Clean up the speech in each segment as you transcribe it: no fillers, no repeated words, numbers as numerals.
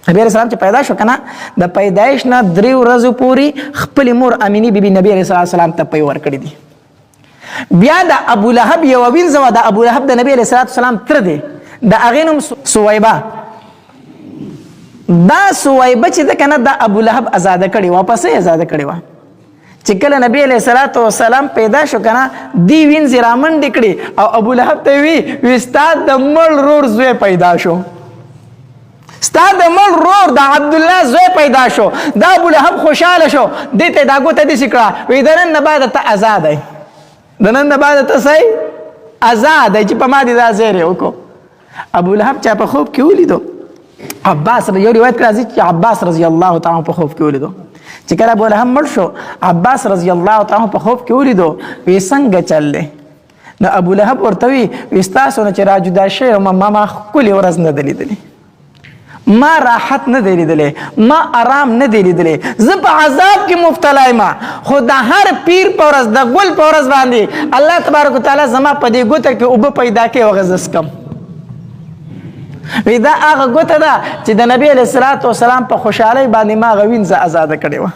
نبی علیہ السلام چې پیدا شو کنه، د پیدایش نه 3 ورځې پورې خپل مور امینی بیبي نبی علیہ السلام ته پي ور کړی دي. بیا د ابو لهب یو وینځه وه، د ابو لهب د نبی علیه السلام تره دی، د هغې نوم سویبه. دا سویبه چې ده که نه، دا ابو لهب ازاده کړې وه. پسې ازاده کړې وه چې کله نبی علیه الصلاة والسلام پیدا شو که نه، دی وینځې رامنډې کړې او ابو لهب ته وی وی ستا د مړ رور زوی پیدا شو، ستا د مړ رور د عبدالله زوی پیدا شو. دا ابو لهب خوشحاله شو، دې ته دا ګوته داسې کړه، وی د نن نه بعد ته ازاد یې، د نن نه بعد ته څه ازاد یې چې په ما دې دا زیری وکړو. ابو لهب چا په خوب کې ولیدو، عباس، یو روایت کې راځي چې عباس رضی الله تعالی په خوب کې ولیدو چې کله ابو لهب مړ شو، عباس رضی الله تعالی په خوب کې ولیدو، وی څنګه چل دی؟ نو ابو لهب ورته وی وی ستاسو نه چې را جدا شوی یم، ما ښکلې ورځ نه ده لیدلې، ما راحت نه دی لیدلی، ما آرام نه دی لیدلی، زه په عذاب کې مبتلا یم، خو د هر پیر په ورځ، د ګل په ورځ باندې الله تبارک وتعالی زما په دې ګوته کې اوبه پیدا کوي او هغه زه څکم. وی دا هغه ګوته ده چې د نبی علیه الصلاة والسلام په خوشحالۍ باندې ما هغه وینځه ازاده کړې وه.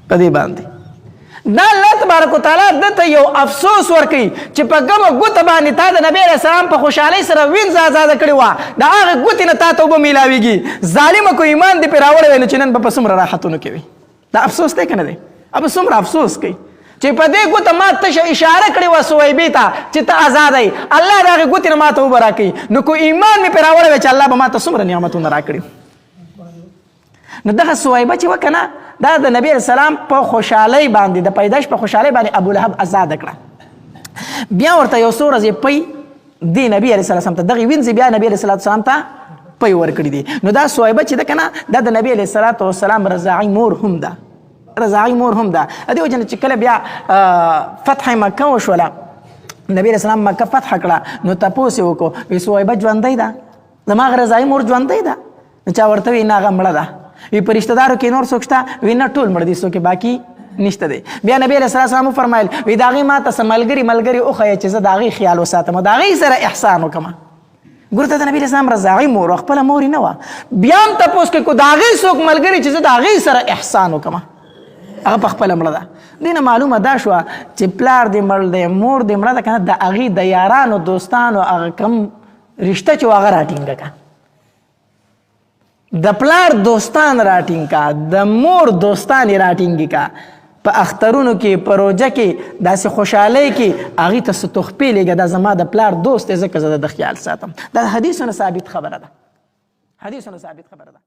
په دې باندې دا الله تبارک وتعالی ده ته یو افسوس ورکوي چې په کومه ګوته باندې تا د نبی علیه السلام په خوشحالۍ سره وینځه ازاده کړې وه، د هغې ګوتې نه تا ته اوبه میلاویږي. ظالمه، کو ایمان دې پرې راوړی وای نو چې نن به په څومره راحتونو کې وي. دا افسوس دی که نه دی؟ اب څومره افسوس کوي چې په دې ګوته ما تشه اشاره کړې وه سویبې ته چې ته ازاد یې، الله د هغې ګوتې نه ما ته اوبه راکوي، نو کو ایمان مې پرې راوړی وای چې الله به ما ته څومره نعمتونه راکړي. نو دغه سویبه چې وکنه، دا د نبی علیه السلام په خوشحالۍ باندې، د پیدایش په خوشحالۍ باندې ابو لهب ازاده کړه. بیا ورته یو څو ورځې پی دی نبی علیه السلام ته دغې وینځې بیا نبی علیه السلام ته پی ورکړي دي. نو دا سویبه چې ده که نه، دا د نبی علیه السلام رضاعي مور هم ده، رضاعي مور هم ده. د دې وجې نه چې کله بیا فتح مکه وشوله، نبی علیه السلام مکه فتح کړه، نو تپوس یې وکړو وی سویبه ژوندۍ ده؟ زما هغه رضاعي مور ژوندۍ ده؟ نو چا ورته وی نه، هغه مړه ده. وی په رشته دارو کې نور څوک شته؟ وی نه، ټول مړه دي، څوک باقي نشته دی. بیا نبی علیه السلام وفرمایل وی د هغې ما ته څه ملګري ملګري وښیه چې زه د هغې خیال وساتم، د هغې سره احسان وکړم. ګوره د نبی علیه السلام رضاعي مور وه، خپله مور یې نه وه. بیا هم تپوس کوي کو د هغې څوک ملګري چې زه د هغې سره احسان وکړم، هغه په خپله مړه ده. دې نه معلومه دا شوه چې پلار دې مړ دی، مور دې مړه ده که نه، د هغې د یارانو دوستانو هغه کوم رشته چې هغه راټینګه که، د پلار دوستان راټینګ کا، د مور دوستان یې راټینګ کا، په اخترونو کې، په روژه کې، داسې خوشحالۍ کې هغې ته څه تحفې لېږه، دا زما د پلار دوست دی ځکه زه د خیال ساتم. دا د حدیثونو ثابت خبره ده، حدیثونو ثابت خبره ده.